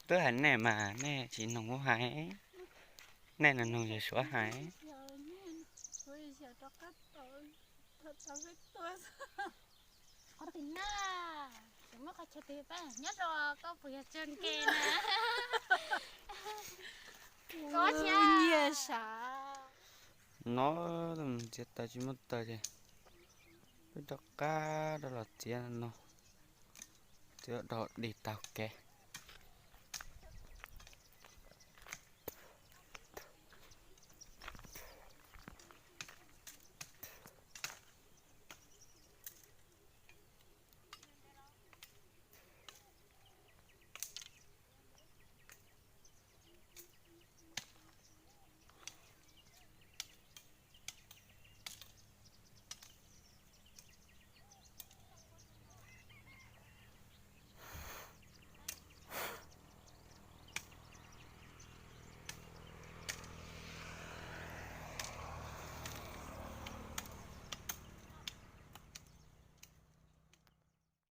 Twb hais nej mas nej tsis noog kuv hais, nej nug yawg Suav hais. Qhov twg na, tsis muaj qhov chaw twg pab nyob rau koj puas yog tsawg nkees na. Koj thiab nyiaj sav. No, txiav taws tsis muaj taws ces peb rov qab rov los txiav no, txiav rau dig taug kev.